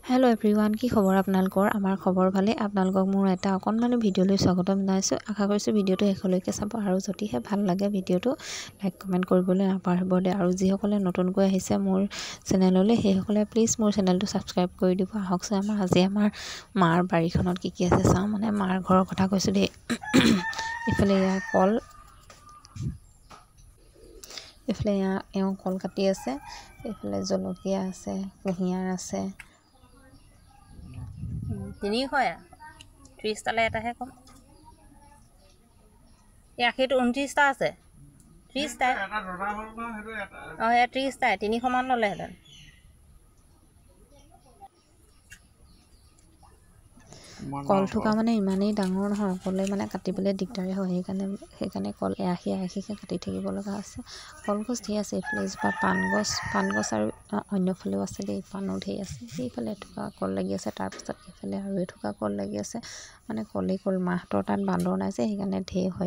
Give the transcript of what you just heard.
Hello' everyone, কি খবৰ আপোনালোকৰ? আমাৰ খবৰ ভালেই। আপোনালোকক মোৰ এটা অকণমানি ভিডিঅ'লৈ স্বাগতম জনাইছোঁ। আশা কৰিছোঁ ভিডিঅ'টো শেষলৈকে চাব আৰু যদিহে ভাল লাগে ভিডিঅ'টো লাইক কমেণ্ট কৰিবলৈ নাপাহৰিব দেই। আৰু যিসকলে নতুনকৈ আহিছে মোৰ চেনেললৈ, সেইসকলে প্লিজ মোৰ চেনেলটো ছাবস্ক্ৰাইব কৰি দিব। আহকচোন আমাৰ আজি আমাৰ মাৰ বাৰীখনত কি কি আছে চাওঁ, মানে মাৰ ঘৰৰ কথা কৈছোঁ দেই। এইফালে এয়া কল, এইফালে এয়া এওঁ কল কাটি আছে, এইফালে জলকীয়া আছে, কুঁহিয়াৰ আছে। 300 30টালৈ এটাহে কম। এই আশীটো 29টা আছে, 30টাই। অঁ, সেয়া 30টাই 300মান ল'লেহেঁতেন। কল থোকা মানে ইমানেই ডাঙৰ নহয়, অকলে মানে কাটিবলৈ দিগদাৰে হয়, সেইকাৰণে কল এআশী এআশীকৈ কাটি থাকিব লগা হৈছে। কলগছ ঢেৰ আছে। এইফালে এজোপা পাণ গছ, পাণ গছ আৰু অন্যফালেও আছে দেই, পাণো ঢেৰ আছে। সেইফালে এথোকা কল লাগি আছে, তাৰপাছত এইফালে আৰু এথোকা কল লাগি আছে। মানে কলেই কল। মাহঁতৰ তাত বান্দৰ নাই যে, সেইকাৰণে ঢেৰ হয়।